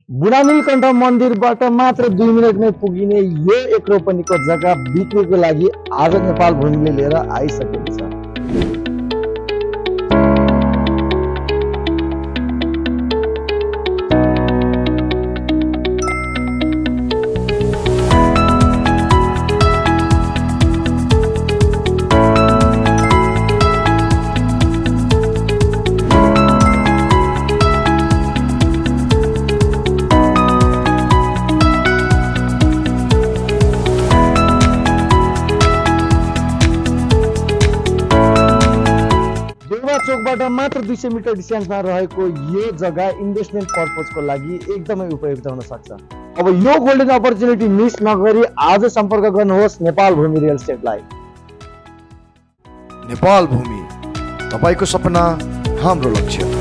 बुढानीलकण्ठ मन्दिरबाट मात्र 2 मिनेटमै पुगिने यो 1 रोपनीको जग्गा बिक्रीको लागि आज नेपाल भूमिले लिएर आइसकेको छ। चोकबाट मात्र 200 मिटर डिस्टेन्समा रहेको यो जग्गा इन्भेस्टमेन्ट पर्पजको लागि एकदमै उपयुक्त हुन सक्छ। अब यो गोल्डन अपर्च्युनिटी मिस नगरी आज सम्पर्क गर्नुहोस् नेपाल भूमि रियल एस्टेटलाई। नेपाल भूमि, तपाईको सपना हाम्रो लक्ष्य।